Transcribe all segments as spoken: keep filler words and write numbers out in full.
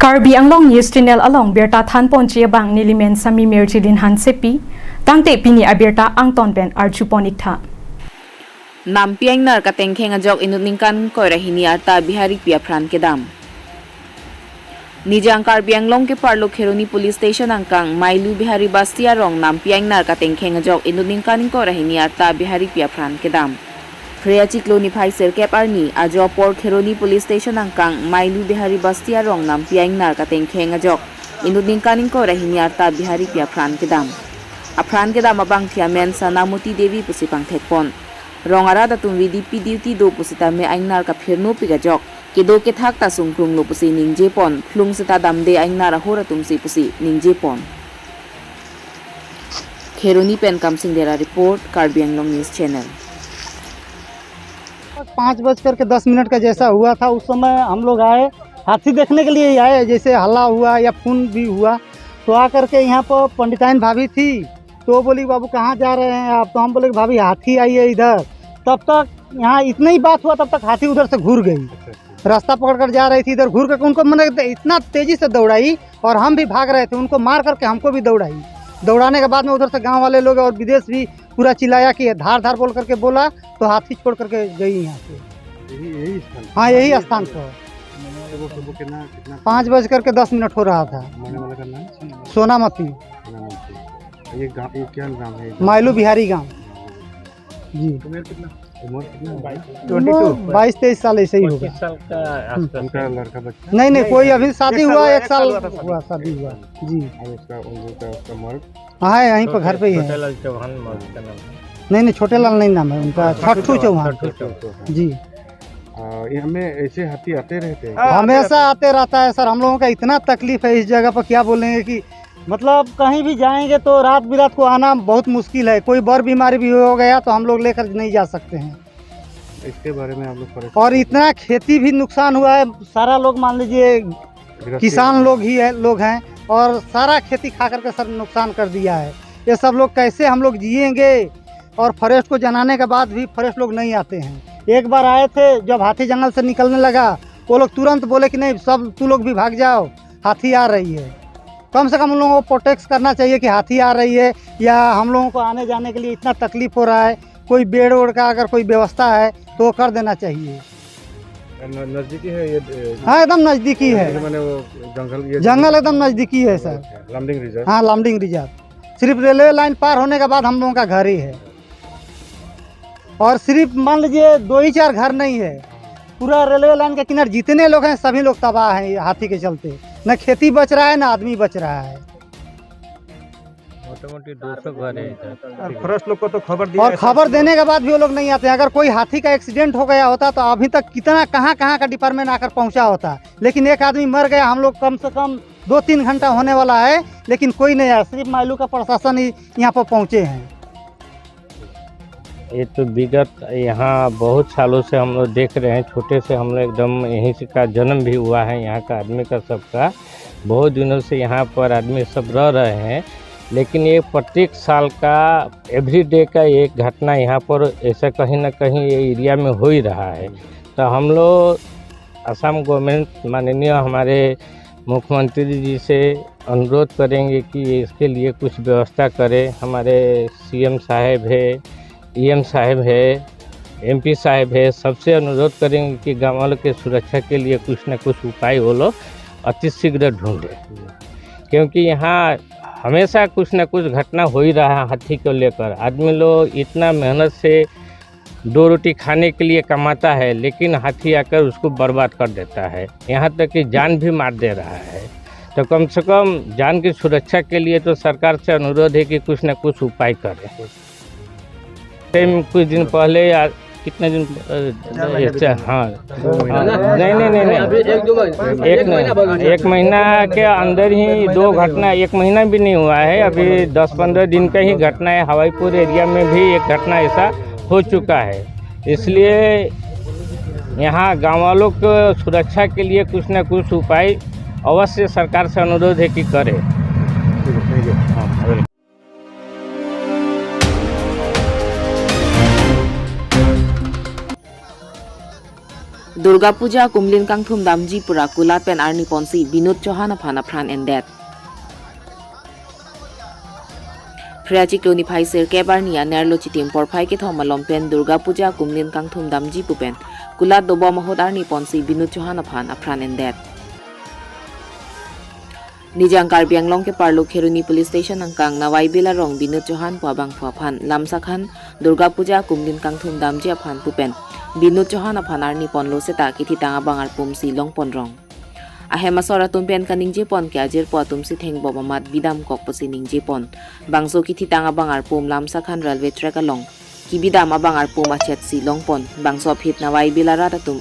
Karbi Anglong News Channel along birta thanponji abang nelimen Sami Mirjilin Hansepi, tangte pini abirta angton pen arjupon iktha. Nampi ingnar katengkheng ajok inut ningkan ingkoi ra hini arta Biharipi apran kedam. Nijang Karbi Anglong keparlo Kheroni Police Station angkang Mailu Bihari Basti arong nampi ingnar katengkheng ajok inut ningkan ingkoi ra hini arta Biharipi apran kedam. Phre achiklo niphai sirkep arni ajo apor Kheroni Police Station angkang Mailu Bihari Basti arong nampi ingnar katengkheng ajok inut ningkan ingkoi ra hini arta Biharipi apran kedam. Apran kedam abangpi amen Sanamoti Devi pusi pangthekpon. Rong arat atum V D P duty do pusitame ingnar kaphirnopik ajok kedo kethak ta sungkrunglo pusi ningjepon, phlung seta damde ingnar ahor atumsi pusi ningjepon. Kheroni pen Kamsing Dera report, Karbi Anglong News Channel. पाँच बज करके दस मिनट का जैसा हुआ था, उस समय हम लोग आए, हाथी देखने के लिए ही आए। जैसे हल्ला हुआ या खून भी हुआ, तो आ करके यहाँ पर पंडिताइन भाभी थी, तो वो बोली, "बाबू, कहाँ जा रहे हैं आप?" तो हम बोले कि, "भाभी, हाथी आई है इधर।" तब तक यहाँ इतना ही बात हुआ, तब तक हाथी उधर से घूर गई। रास्ता पकड़ कर जा रही थी, इधर घूर करके उनको, मैंने इतना तेजी से दौड़ाई और हम भी भाग रहे थे, उनको मार करके हमको भी दौड़ाई। दौड़ाने के बाद में उधर से गांव वाले लोग और विदेश भी पूरा चिल्लाया कि "धार धार" बोल करके बोला, तो हाथी छोड़ करके गई यहाँ से। यही यही स्थान हाँ, यही स्थान पर। वो सुबह कितना कितना पाँच बज करके दस मिनट हो रहा था। मरने वाला का नाम सोनामती, सोनामती। ये गांव, ये क्या नाम है? माइलू बिहारी गांव। जी। उम्र कितना? उम्र कितना होगा? वो बाईस तेईस साल ऐसे ही होगा। पच्चीस साल का आसपास उनका लड़का बच्चा? नहीं, नहीं, कोई अभी शादी एक साल हुआ, हुआ, एक एक साल साल हुआ था शादी। हुआ, शादी हुआ। जी। और उसका उन लोग का उसका मर्द? हाँ, है, यहीं पर घर पे ही है। छोटेलाल चौहान मर्द का नाम है। नहीं, नहीं, छोटेलाल नहीं नाम है उनका, छठू चौहान। छठू चौहान। जी। आ, ये हमें ऐसे हाथी आते रहते हैं? हाँ, हमेशा आते रहता है सर। हम लोगों का इतना तकलीफ है इस जगह पर, क्या बोलेंगे कि मतलब कहीं भी जाएंगे तो रात बिरात को आना बहुत मुश्किल है। कोई बर बीमारी भी हो गया तो हम लोग लेकर नहीं जा सकते हैं। इसके बारे में आप लोग परेशान और इतना खेती भी नुकसान हुआ है, सारा लोग मान लीजिए गृहस्थी किसान है। लोग ही है, लोग हैं और सारा खेती खा करके सर नुकसान कर दिया है। ये सब लोग कैसे हम लोग जिएंगे? और फॉरेस्ट को जनाने के बाद भी फॉरेस्ट लोग नहीं आते हैं। एक बार आए थे, जब हाथी जंगल से निकलने लगा, वो लोग तुरंत बोले कि "नहीं, सब तू लोग भी भाग जाओ, हाथी आ रही है।" कम से कम उन लोगों को प्रोटेक्ट करना चाहिए कि हाथी आ रही है या हम लोगों को आने जाने के लिए इतना तकलीफ हो रहा है, कोई बेड वेड का अगर कोई व्यवस्था है तो वो कर देना चाहिए। न- नजदीकी है ये, ए, हाँ, एकदम नजदीकी है, माने वो जंगल, ये जंगल एकदम नजदीकी है सर। लमडिंग रिजर्व। हाँ, लमडिंग रिजर्व। सिर्फ रेलवे लाइन पार होने के बाद हम लोगों का घर ही है। और सिर्फ मान लीजिए दो ही चार घर नहीं है, पूरा रेलवे लाइन के किनारे जितने लोग हैं, सभी लोग तबाह हैं ये हाथी के चलते। न खेती बच रहा है, न आदमी बच रहा है। मोटामोटी दो सौ घर है इधर। और फॉरेस्ट लोग को तो खबर दिया और है। खबर देने के बाद भी वो लोग नहीं आते। अगर कोई हाथी का एक्सीडेंट हो गया होता तो अभी तक कितना, कहाँ कहाँ का डिपार्टमेंट आकर पहुँचा होता, लेकिन एक आदमी मर गया। हम लोग कम से कम दो तीन घंटा होने वाला है, लेकिन कोई नहीं आया। सिर्फ माइलू का प्रशासन ही यहाँ पर पहुँचे हैं। ये तो विगत यहाँ बहुत सालों से हम लोग देख रहे हैं, छोटे से हम लोग एकदम यहीं से का जन्म भी हुआ है, यहाँ का आदमी का सबका। बहुत दिनों से यहाँ पर आदमी सब रह रहे हैं, लेकिन ये प्रत्येक साल का, एवरीडे का एक घटना यहाँ पर ऐसा कहीं ना कहीं ये एरिया में हो ही रहा है। तो हम लोग असम गवर्नमेंट, माननीय हमारे मुख्यमंत्री जी से अनुरोध करेंगे कि इसके लिए कुछ व्यवस्था करें। हमारे सीएम साहब है, ईएम साहब है, एमपी साहब है, सबसे अनुरोध करेंगे कि गाँव वालों के सुरक्षा के लिए कुछ न कुछ उपाय वो लोग अति शीघ्र ढूंढें, क्योंकि यहाँ हमेशा कुछ न कुछ घटना हो ही रहा है हाथी को लेकर। आदमी लोग इतना मेहनत से दो रोटी खाने के लिए कमाता है, लेकिन हाथी आकर उसको बर्बाद कर देता है, यहाँ तक कि जान भी मार दे रहा है। तो कम से कम जान की सुरक्षा के लिए तो सरकार से अनुरोध है कि कुछ न कुछ उपाय करें। टाइम कुछ दिन पहले या कितने दिन, अ, अच्छा, हाँ, हाँ, नहीं, नहीं, नहीं, नहीं। अभी एक दो महीना, एक एक महीना नहीं, बंद हो एक महीना के अंदर ही दो घटना, एक महीना भी नहीं हुआ है, अभी दस पन्द्रह दिन का ही घटना है। हवाईपुर एरिया में भी एक घटना ऐसा हो चुका है। इसलिए यहाँ गाँव वालों को सुरक्षा के लिए कुछ ना कुछ उपाय अवश्य सरकार से अनुरोध है कि करे। हाँ, Durga Puja kumlin kangthum damji pura kulat pen arni ponsi Binod Chauhan aphan apran endet. Phre achiklo niphai sirkep arni anerlo chitim porphai kethom malom pen Durga Puja kumlin kangthum damji pu pen kulat dobom ahut arni ponsi Binod Chauhan aphan apran endet. Nijang Karbi Anglong keparlo Kheroni Police Station angkang Nawai Bill arong Binod Chauhan pu abangphu aphan lamsakhan Durga Puja kumlin kangthum damji aphan pu pen Binod Chauhan aphan arni ponlo seta kithitang abang arpum si longpon rong. Ahem asor atum pen kaningje pon ke ajirpo atum si thengbom amat bidam kok pusi ningje pon. Bangso kithitang abang arpum lamsakhan railway track along kibidam abang arpum achet si longpon. Bangso aphi Nawai Bill arat atum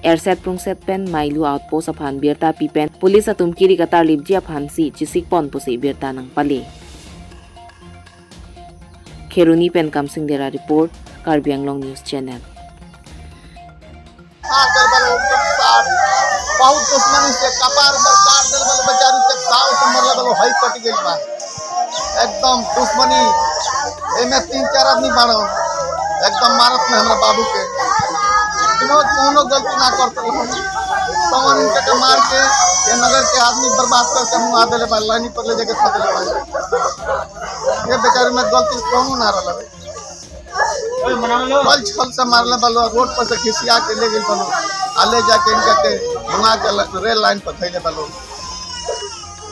erset prungset pen Mailu outpost aphan birta pi pen police atum kiri katar lipji aphan si chisik pon pusi birta nangpale. Kheroni pen Kamsing Dera report, Karbi Anglong News Channel. मार कर बलो, साथ बहुत दुश्मनी से कपार पर काट दे बलो, बेचारू के दाव से मरले बलो, हई कट गइल बा। एकदम दुश्मनी, एमे तीन चार आदमी बाड़ो, एकदम मारत में हमरा बाबू के। बिनोद कोनो गलती ना करते रहो, पवन इनके के मार के ये नगर के आदमी बर्बाद करके मुआ देले बा, लाइनी पर ले जाके खा देले बा। ये बेचारू में गलती कोनो ना रहल। कल छल से मारले बा लो, रोड पर से घिसिया के ले गइल बा लो, आ ले जाके इनका के मुआ के ल-, रेल लाइन पर धइले बा लो।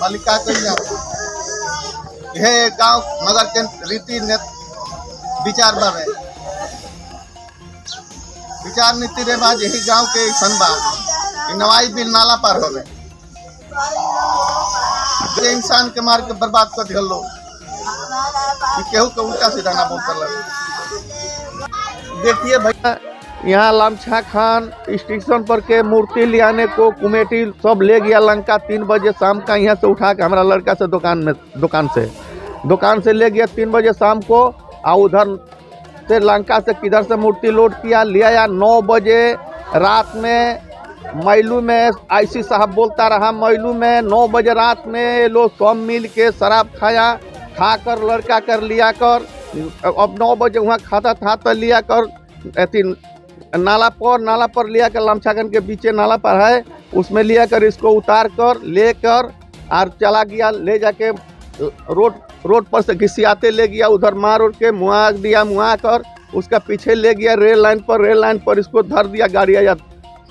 मालिक का कहिया, हे गांव नगर के रीति ने विचार बावे, विचार नीति रे बा, यही गांव के ऐसन बा, ई नवाई बिल नाला पार होवे। ये इंसान के मार के बर्बाद कर दिया लोग। ये केहू के उल्टा सीधा ना बोल कर लगे। देखिए भैया, यहाँ लामछाखान स्टेशन पर के मूर्ति ले आने को कमेटी सब ले गया लंका तीन बजे शाम का, यहाँ से उठा के हमारा लड़का से दुकान में, दुकान से, दुकान से ले गया तीन बजे शाम को। और उधर से लंका से किधर से मूर्ति लोड किया, ले आया नौ बजे रात में। मैलू में आईसी साहब बोलता रहा, मैलू में नौ बजे रात में ये लोग सब मिल के शराब खाया, खाकर लड़का कर लिया कर, अब नौ बजे वहाँ खाता था तो लिया कर एथी नाला पर, नाला पर लिया कर लामछाखान के बीचे नाला पर है, उसमें लिया कर इसको उतार कर लेकर और चला गया, ले जाके रोड, रोड पर से घिसियाते ले गया, उधर मार उड़ के मुआ दिया, मुआ कर उसका पीछे ले गया रेल लाइन पर, रेल लाइन पर इसको धर दिया, गाड़ी आया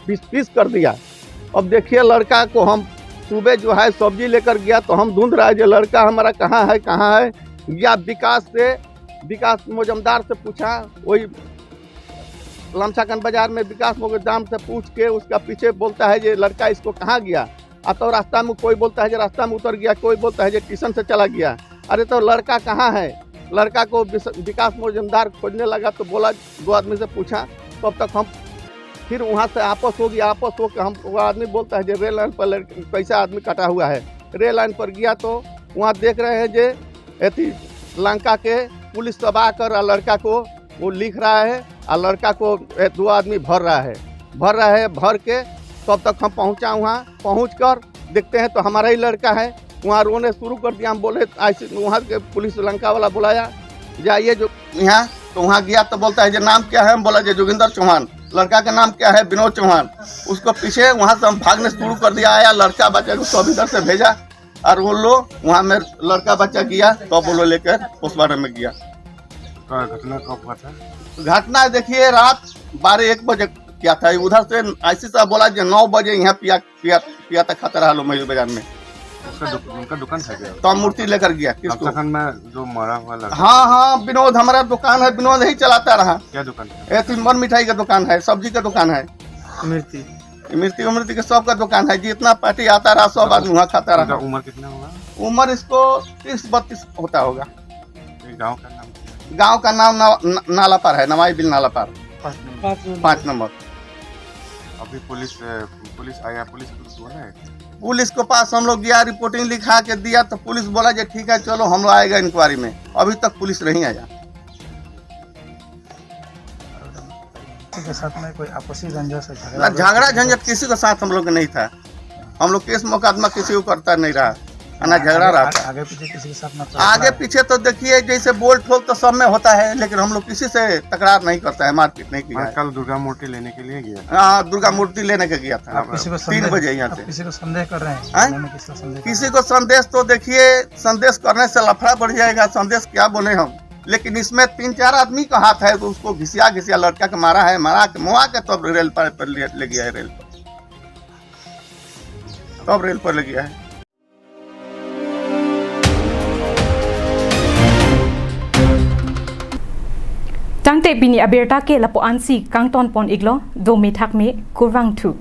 पीस पीस कर दिया। अब देखिए लड़का को हम सुबह जो है सब्जी लेकर गया तो हम ढूंढ रहा है जो लड़का हमारा कहाँ है, कहाँ है। गया विकास से, विकास मजमदार से पूछा, वही लामछाखान बाजार में विकास मजमदार से पूछ के उसका पीछे बोलता है ये लड़का इसको कहाँ गया। आ तो रास्ता में कोई बोलता है जो रास्ता में उतर गया, कोई बोलता है जो ट्यूशन से चला गया। अरे तो लड़का कहाँ है? लड़का को विस-, विकास मजमदार खोजने लगा तो बोला, दो आदमी से पूछा, तब तक हम फिर वहाँ से आपस हो गया। आपस होकर हम, वो आदमी बोलता है जो रेल लाइन पर लड़के, कैसा आदमी कटा हुआ है। रेल लाइन पर गया तो वहाँ देख रहे हैं जो एथी लंका के पुलिस सब आकर आ लड़का को वो लिख रहा है, आ लड़का को ए, दो आदमी भर रहा है, भर रहा है, भर के तब तक हम पहुँचा वहाँ, पहुँच कर देखते हैं तो हमारा ही लड़का है। वहाँ रोने शुरू कर दिया। हम बोले, ऐसे वहाँ के पुलिस लंका वाला बुलाया, जाइए जो यहाँ, तो वहाँ गया तो बोलता है जो नाम क्या है? हम बोला जो जोगिंदर चौहान। लड़का का नाम क्या है? विनोद चौहान। उसको पीछे वहाँ से हम भागने शुरू कर दिया, आया लड़का बच्चा को सब इधर से भेजा और वो लोग वहाँ में लड़का बच्चा गया तो वो लोग लेकर पोस्टमार्टम में गया। का घटना कब हुआ था? घटना देखिए रात बारह एक बजे क्या था, उधर से आईसी साहब बोला जो नौ बजे यहाँ पिया, पिया, पिया था खाता रहा लो महिला बाजार में। उसका दुक-, उनका दुकान था क्या? तो हम मूर्ति लेकर गया। किसको? लामछाखान में जो मरा हुआ लड़का। हाँ, हाँ, विनोद, हमारा दुकान है, विनोद यही चलाता रहा। क्या दुकान था? ये तिम्बर मिठाई का दुकान है, सब्जी का दुकान है। मूर्ति। मूर्ति उमृति के सबका दुकान है, जितना पार्टी आता रहा सब आदमी वहाँ खाता उनका रहा। उम्र कितना होगा? उम्र इसको तीस बत्तीस होता होगा। ये गांव का नाम क्या है? गांव का नाम ना-, ना-, नालापार है, नवाई बिल नालापार। पाँच नंबर। पाँच नंबर। अभी पुलिस, अ, पुलिस आया, पुलिस कुछ बोला है? पुलिस के पास हम लोग गया, रिपोर्टिंग लिखा के दिया तो पुलिस बोला जे ठीक है, चलो हम लोग आएगा इंक्वायरी में। अभी तक पुलिस नहीं आया। किसी के साथ में कोई आपसी रंजस है, ना, झगड़ा झगड़ा झंझट किसी के साथ हम लोग का नहीं था। हम लोग केस मुकदमा किसी को करता नहीं रहा। है ना, झगड़ा आगे- रहता है। आगे पीछे किसी के साथ ना आगे तकरार- पीछे तो देखिए, जैसे बोल ठोक तो सब में होता है, लेकिन हम लोग किसी से तकरार नहीं करता है, मारपीट नहीं किया मैं है। कल दुर्गा मूर्ति लेने के लिए गया था। हाँ, दुर्गा मूर्ति लेने के गया था। आप किसी को तीन संदेह- बजे यहाँ आप से। किसी को संदेह कर रहे हैं हैं? इस मामले में किसी को संदेह कर किसी रहे को संदेश तो देखिए, संदेश करने से लफड़ा बढ़ जाएगा। संदेश क्या बोले हम, लेकिन इसमें तीन चार आदमी का हाथ है, तो उसको घिसिया घिसिया लड़का के मारा है, मारा के मुआ के तब रेल पर, पर ले, ले गया है रेल पर, तब रेल पर ले गया है। Tangte pini abirta ke lapu-ansi kangton pon iklo, dome thakme, kurvangthu.